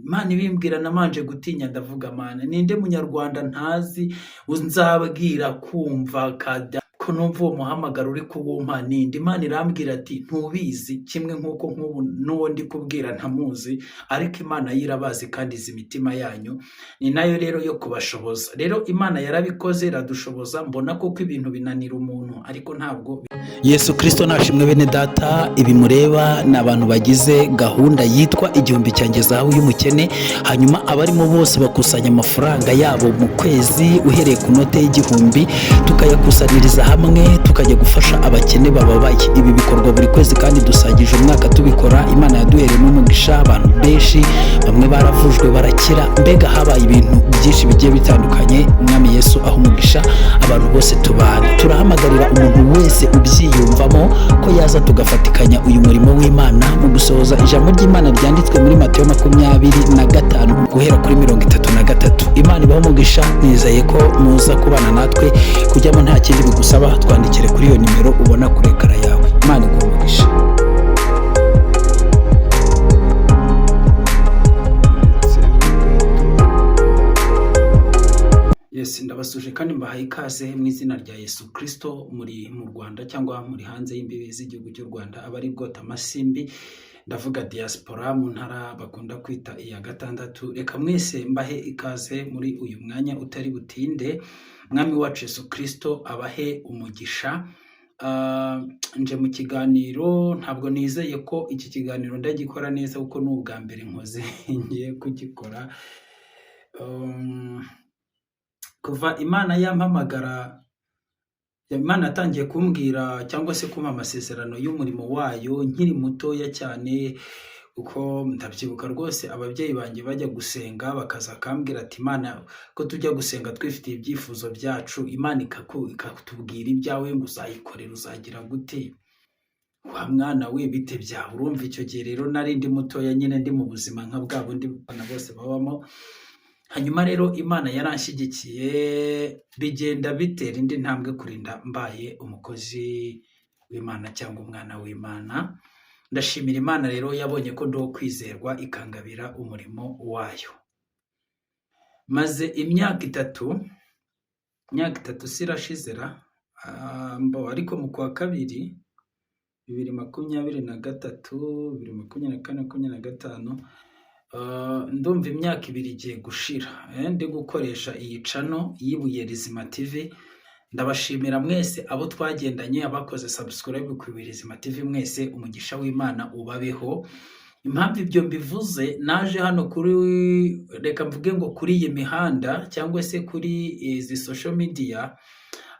Imana ibimbwira namanje gutinya, ndavuga: "Mana, ninde munyarwanda ntazi nzabwira kumva kada ko numva uwo muhamagaro uri kuwumpa ninde?" Imana irambwira ati: "Ntubizi." Kimwe nk'uko nk'ubu n'uwo ndi kubwira ntamuzi, ariko Imana yo irabazi kandi izi imitima yanyu, ni nayo rero yo kubashoboza. Rero Imana yarabikoze, iradushoboza. Mbona koko ibintu binanira umuntu, ariko ntabwo. Yesu Kirisito nashimwe. Bene data, ibi mureba ni abantu bagize gahunda yitwa Igihumbi Cyanjye Zahabu y'Umukene. Hanyuma abarimo bose bakusanya amafaranga yabo mu kwezi, uhereye ku note y'igihumbi, tukayakusanyiriza hamwe, tukajya gufasha abakene bababaye. Ibi bikorwa buri kwezi kandi dusangije umwaka tubikora. Imana yaduhereyemo umugisha, abantu benshi, bamwe baravujwe barakira, mbega habaye ibintu byinshi bigiye bitandukanye. Umwami Yesu aha umugisha abantu bose tubana. Turahamagarira umuntu wese ubyiyumvamo ko yaza tugafatikanya uyu murimo w'Imana mu gusohoza ijambo ry'Imana ryanditswe muri Matayo 25, guhera kuri 33. Imana ibaho umugisha. Nizeye ko muza kubana natwe. Kujyamo nta kindi bigusaba, twandikire kuri iyo nimero ubona kuri ekara yawe. Imana iguhe umugisha. Yes, ndabasuje kandi mbahaye ikaze mu izina rya Yesu Kristo. Muri mu Rwanda cyangwa muri hanze y'imbibi z'igihugu cy'u Rwanda, abari bwota amasimbi, ndavuga diaspora mu ntara bakunda kwita iya gatandatu, reka mwese mbahe ikaze muri uyu mwanya utari butinde. Mwami wacu Yesu Kristo abahe umugisha. Nje mu kiganiro, ntabwo nizeye ko iki kiganiro ndagikora neza kuko ni ubwa mbere nkoze, ngiye kugikora. Kuva Imana yampamagara, Imana yatangiye kumbwira cyangwa se kumpa amasezerano y'umurimo wayo nkiri mutoya cyane, kuko ndabyibuka rwose ababyeyi banjye bajya gusenga bakaza bakambwira ati: "Imana, ko tujya gusenga twifitiye ibyifuzo byacu, Imana ikatubwira ibyawe ngo uzayikorera, uzagira gute, wa mwana we, bite byawe?" Urumva icyo gihe rero nari ndi mutoya nyine, ndi mu buzima nka bwa bundi abana bose babamo. Hanyuma rero Imana yaranshyigikiye, bigenda bitera indi ntambwe kurinda mbaye umukozi w'Imana cyangwa umwana w'Imana. Ndashimira Imana rero yabonye ko ndi uwo kwizerwa, ikangabira umurimo wayo. Maze imyaka 3, imyaka 3 si irashize ra? Mbo ariko mu kwa kabiri 2023, 2024, 25, ndumva imyaka 2 igiye gushira ndi gukoresha iyi channel y'Ibuye Rizima TV. Ndabashimira mwese abo twagendanye, abakoze subscribe ku Ibuye Rizima TV, mwese umugisha w'Imana ubabeho. Impamvu ibyo mbivuze, naje hano kuri, reka mvuge ngo kuri iyi mihanda cyangwa se kuri izi social media,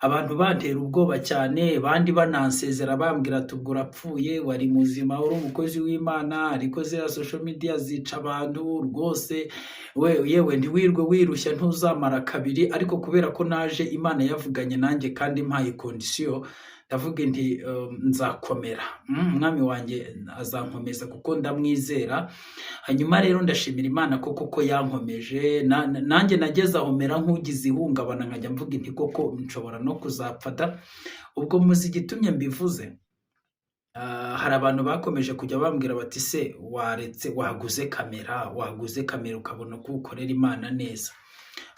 abantu bantera ubwoba cyane, bandi banansezera bambwira ati: "Ubwo urapfuye, wari muzima uri umukozi w'Imana, ariko ziriya social media zica abantu rwose, we yewe ntiwirwe wirushya, ntuzamara kabiri." Ariko kubera ko naje Imana yavuganye nanjye kandi impaye condition, ndavuga nti: "Nzakomera, Umwami wanjye azankomeza kuko ndamwizera." Hanyuma rero ndashimira Imana ko koko yankomeje. Nanjye nageze aho mera nk'ugize ihungabana, nkajya mvuga nti: "Koko nshobora no kuzapfa da." Ubwo muzi igitumye mbivuze? Hari abantu bakomeje kujya bambwira bati: "Se waretse waguze kamera, waguze kamera ukabona ko ukorera Imana neza?"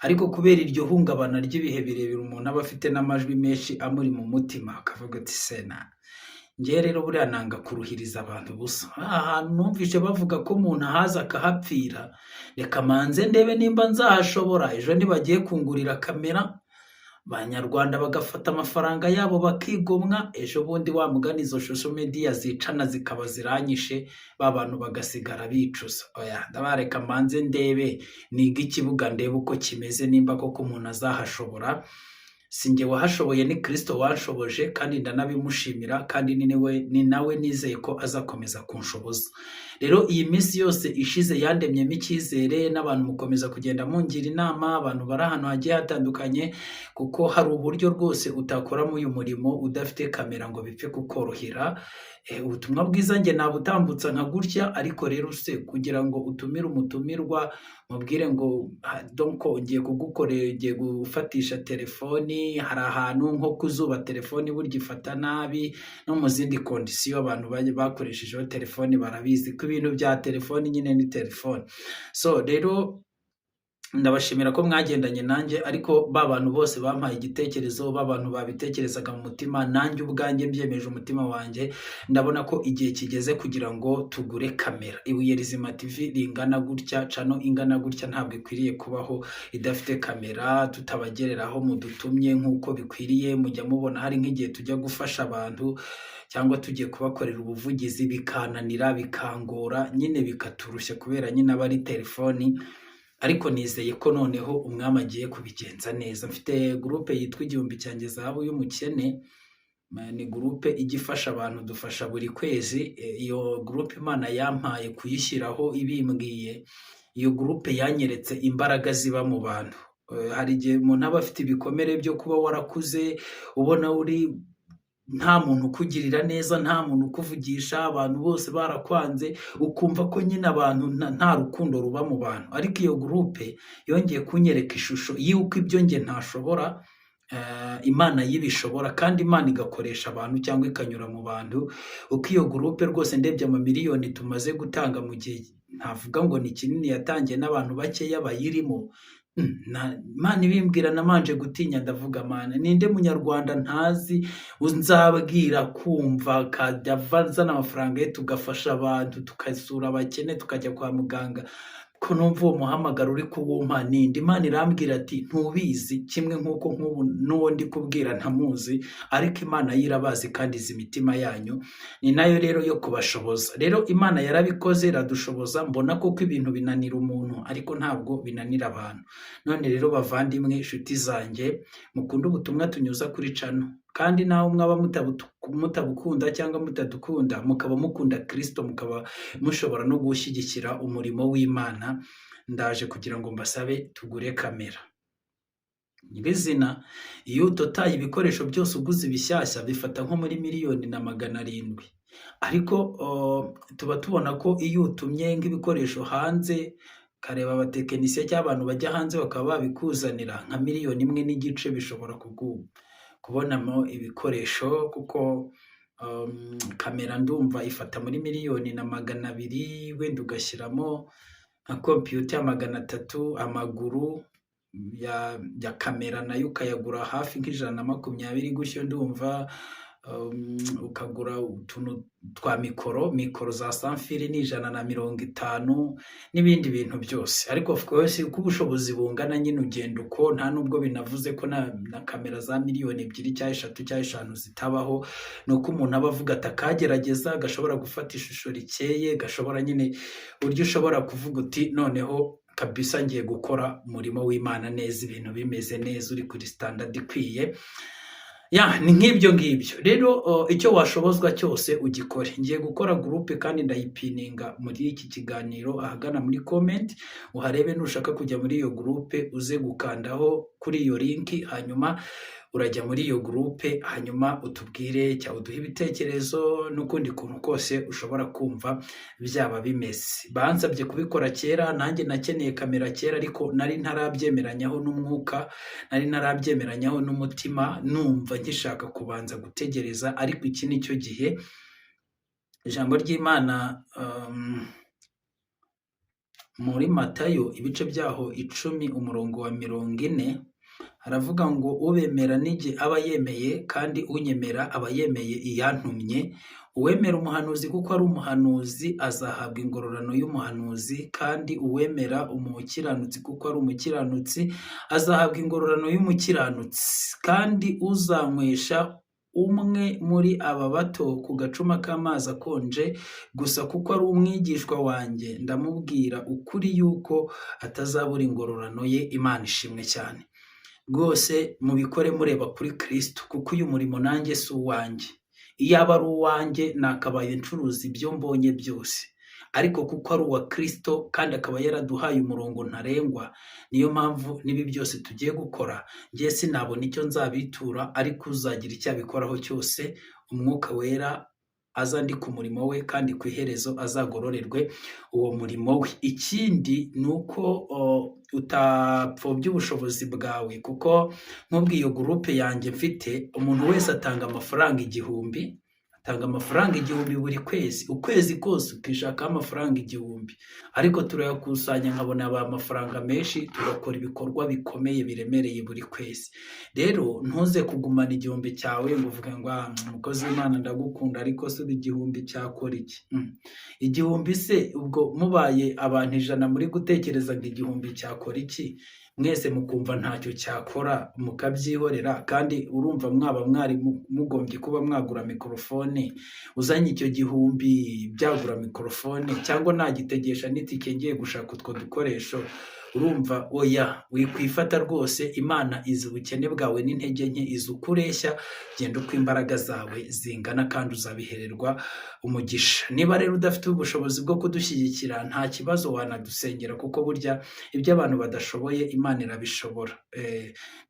Ariko kubera iryo hungabana ry'ibihe birebire umuntu aba afite n'amajwi menshi amuri mu mutima, akavuga ati: "Sena njyewe rero buriya nanga kuruhiriza abantu ubusa. Aha hantu numvise bavuga ko umuntu ahaza akahapfira, reka manze ndebe nimba nzahashobora. Ejo ntibagiye kungurira kamera, Abanyarwanda bagafata amafaranga yabo bakigomwa, ejo bundi wa mugani izo social media zicana zikaba ziranyishe, ba bantu bagasigara bicuza. Oya, ndabareka manze ndebe, nige ikibuga, ndebe uko kimeze, nimba koko umuntu azahashobora." Si njye wahashoboye, ni Kristo wanshoboje, kandi ndanabimushimira, kandi ni nawe nizeye ko azakomeza kunshoboza. Rero iyi minsi yose ishize yandemyemo icyizere, n'abantu mukomeza kugenda mungira inama, abantu bari ahantu hagiye hatandukanye, kuko hari uburyo rwose utakoramo uyu murimo udafite kamera ngo bipfe kukorohera. Ubutumwa bwiza njye nabutambutsa nka gutya, ariko rero se kugira ngo utumire umutumirwa mubwire ngo donc ngiye kugukorera, ngiye gufatisha telefoni, hari ahantu nko ku zuba telefoni burya ifata nabi, no mu zindi conditions abantu bakoreshejeho telefoni barabizi ko ibintu bya telefoni nyine ni telefoni. So rero ndabashimira ko mwagendanye nanjye, ariko ba bantu bose bampaye igitekerezo, ba bantu babitekerezaga mu mutima, nanjye ubwanjye mbyemeje umutima wanjye, ndabona ko igihe kigeze kugira ngo tugure kamera. Ibuye Rizima TV ringana gutya, channel ingana gutya, ntabwo ikwiriye kubaho idafite kamera, tutabagereraho mudutumye nk'uko bikwiriye. Mujya mubona hari nk'igihe tujya gufasha abantu cyangwa tugiye kubakorera ubuvugizi, bikananira, bikangora nyine, bikaturushya kubera nyine aba ari telefoni. Ariko nizeye ko noneho Umwami agiye kubigenza neza. Mfite groupe yitwa Igihumbi Cyanjye Zahabu y'Umukene, ni groupe ijya ifasha abantu, dufasha buri kwezi. Iyo groupe Imana yampaye kuyishyiraho ibimbwiye, iyo groupe yanyeretse imbaraga ziba mu bantu. Hari igihe umuntu aba afite ibikomere byo kuba warakuze ubona uri nta muntu ukugirira neza, nta muntu ukuvugisha, abantu bose barakwanze, ukumva ko nyine abantu nta rukundo ruba mu bantu. Ariko iyo groupe yongeye kunyereka ishusho y'uko ibyo njye ntashobora, Imana yibishobora, kandi Imana igakoresha abantu cyangwa ikanyura mu bantu. Uko iyo groupe rwose ndebye amamiliyoni tumaze gutanga mu gihe ntavuga ngo ni kinini, yatangiye n'abantu bakeya bayirimo, Imana ibimbwira namanje gutinya, ndavuga: "Mana, ninde munyarwanda ntazi nzabwira kumva akajya azana amafaranga ye, tugafasha abantu, tugasura abakene, tukajya kwa muganga, ko numva uwo muhamagaro uri kuwumpa, ninde?" Imana irambwira ati: "Ntubizi." Kimwe nk'uko nk'ubu n'uwo ndi kubwira ntamuzi, ariko Imana yo irabazi kandi izi imitima yanyu, ni nayo rero yo kubashoboza. Rero Imana yarabikoze, iradushoboza. Mbona koko ibintu binanira umuntu, ariko ntabwo binanira abantu. None rero bavandimwe, inshuti zanjye, mukunde ubutumwa tunyuza kuri channel, kandi naho mwaba mutabukunda cyangwa mutadukunda, mukaba mukunda Kirisito, mukaba mushobora no gushyigikira umurimo w'Imana, ndaje kugira ngo mbasabe tugure kamera. Nyirizina iyo utotaye ibikoresho byose uguze ibishyashya, bifata nko muri 1,700,000, ariko tuba tubona ko iyo utumye nk'ibikoresho hanze, ukareba abatekinisiye cyangwa abantu bajya hanze bakaba babikuzanira, nka 1.5 miliyoni bishobora kubonamo ibikoresho, kuko kamera ndumva ifata muri 1,200,000, wenda ugashyiramo nka kompiyuta ya 300, amaguru ya kamera nayo ukayagura hafi nk'120 gutyo ndumva, ukagura utuntu twa micro, micro za sans fil ni 150, n'ibindi bintu byose. Ariko of course uko ubushobozi bungana nyine ugenda uko, nta nubwo binavuze ko na kamera za 2 miliyoni cyangwa 3 cyangwa 5 zitabaho. Ni uko umuntu aba avuga ati akagerageza gashobora gufata ishusho rikeye, gashobora nyine uburyo ushobora kuvuga uti: "Noneho kabisa ngiye gukora umurimo w'Imana neza, ibintu bimeze neza, uri kuri standard ikwiye." Ya, ni nk'ibyo ngibyo rero. Icyo washobozwa cyose ugikore. Ngiye gukora groupe kandi ndayipininga muri iki kiganiro ahagana muri comment, uharebe. Nushaka kujya muri iyo groupe, uze gukandaho kuri iyo link, hanyuma urajya muri iyo groupe, hanyuma utubwire cyangwa uduhe ibitekerezo n'ukundi kuntu kose ushobora kumva byaba bimeze. Bansabye kubikora kera, nanjye nakeneye kamera kera, ariko nari ntarabyemeranyaho n'umwuka, nari ntarabyemeranyaho n'umutima, numva ngishaka kubanza gutegereza, ariko iki ni cyo gihe. Ijambo ry'Imana muri Matayo ibice byaho 10 umurongo wa 40 haravuga ngo: "Ubemera nijye aba yemeye, kandi unyemera aba yemeye iyantumye. Uwemera umuhanuzi kuko ari umuhanuzi azahabwa ingororano y'umuhanuzi, kandi uwemera umukiranutsi kuko ari umukiranutsi azahabwa ingororano y'umukiranutsi. Kandi uzanywesha umwe muri aba bato ku gacuma k'amazi akonje gusa kuko ari umwigishwa wanjye, ndamubwira ukuri yuko atazabura ingororano ye." Imana ishimwe cyane rwose. Mubikore mureba kuri Kristo, kuko uyu murimo nanjye si uwanjye. Iyo aba ari uwanjye nakabaye ncuruza ibyo mbonye byose, ariko kuko ari uwa Kristo kandi akaba yaraduhaye umurongo ntarengwa, niyo mpamvu n'ibi byose tugiye gukora, njye sinabona icyo nzabitura, ariko uzagira icyo abikoraho cyose, Umwuka Wera. Azandike umurimo we, kandi ku iherezo azagororerwe uwo murimo we. Ikindi ni uko utapfobya ubushobozi bwawe, kuko nk'ubwo iyo groupe yanjye mfite, umuntu wese atanga amafaranga 1000, atanga amafaranga 1000 buri kwezi, ukwezi kose ukishakaho amafaranga 1000, ariko turayakusanya nkabona aba amafaranga menshi, tugakora ibikorwa bikomeye biremereye buri kwezi. Rero ntuze kugumana 1000 cyawe ngo uvuge ngo: "Ah, umukozi w'Imana, ndagukunda, ariko se ubu 1000 cyakora iki?" 1000 se, ubwo mubaye abantu 100 muri gutekereza ngo 1000 cyakora iki, mwese mukumva ntacyo cyakora, mukabyihorera, kandi urumva mwaba mwari mugombye kuba mwagura mikorofone. Uzanye icyo 1000 byagura mikorofone, cyangwa nagitegesha n'itike ngiye gushaka utwo dukoresho? Urumva, oya, wikwifata rwose. Imana izi ubukene bwawe n'intege nke, izi uko ureshya. Genda uko imbaraga zawe zingana kandi uzabihererwa umugisha. Niba rero udafite ubushobozi bwo kudushyigikira, nta kibazo, wanadusengera, kuko burya ibyo abantu badashoboye Imana irabishobora.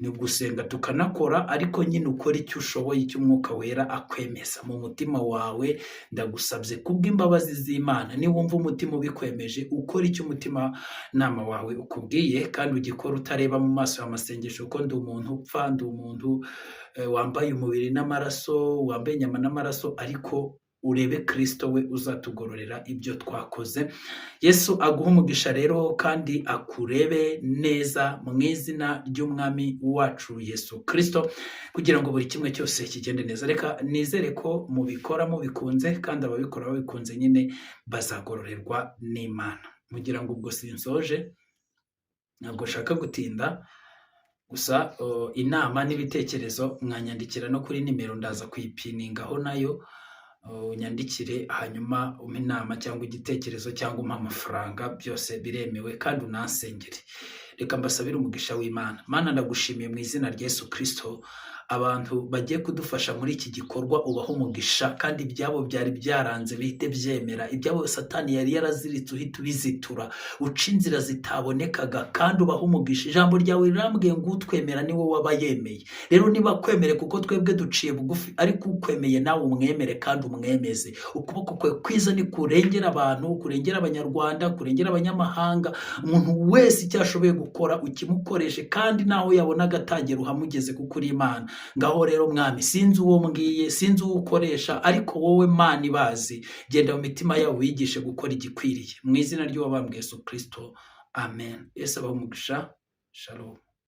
Ni ugusenga tukanakora, ariko nyine ukora icyo ushoboye, icyo Umwuka Wera akwemeza mu mutima wawe. Ndagusabye kubw'imbabazi z'Imana, niwumva umutima ubikwemeje, ukora icyo umutima nama wawe ukubwiye, kandi ugikora utareba mu maso y'amasengesho, kuko ndi umuntu upfa, ndi umuntu wambaye umubiri n'amaraso, wambaye inyama n'amaraso, ariko urebe Kirisito, we uzatugororera ibyo twakoze. Yesu aguha umugisha rero kandi akurebe neza mu izina ry'Umwami wacu Yesu Kirisito, kugira ngo buri kimwe cyose kigende neza. Reka nizere ko mubikora mubikunze, kandi ababikora babikunze nyine bazagororerwa n'Imana. Mugira ngo ubwo sinsoje, ntabwo nshaka gutinda. Gusa inama n'ibitekerezo mwanyandikira no kuri nimero, ndaza kuyipiningaho nayo, unyandikire, hanyuma umpe inama cyangwa igitekerezo cyangwa umpe amafaranga, byose biremewe, kandi unansengere. Reka mbasabire umugisha w'Imana. Mana, ndagushimiye mu izina rya Yesu Kirisito. Abantu bagiye kudufasha muri iki gikorwa, ubaha umugisha, kandi ibyabo byari byaranze bihite byemera, ibyabo Satani yari yaraziritse uhite ubizitura, uca inzira zitabonekaga, kandi ubaha umugisha. Ijambo ryawe rirambwiye ngo utwemera ni wowe waba yemeye. Rero niba kwemere, kuko twebwe duciye bugufi, ariko ukwemeye nawe umwemere kandi umwemeze. Ukuboko kwawe kwiza ni kurengera abantu, kurengera Abanyarwanda, kurengera abanyamahanga. Umuntu wese icyo ashoboye gukora ukimukoreshe, kandi naho yabonaga atagera uhamugeze, kuko uri Imana. Ngaho rero Mwami, sinzi uwo mbwiye, sinzi uwo ukoresha, ariko wowe Mana ibazi, genda mu mitima yabo wigishe gukora igikwiriye, mu izina ry'uwabambwe Yesu Kirisito, amen. Yesu abahe umugisha. Shalom.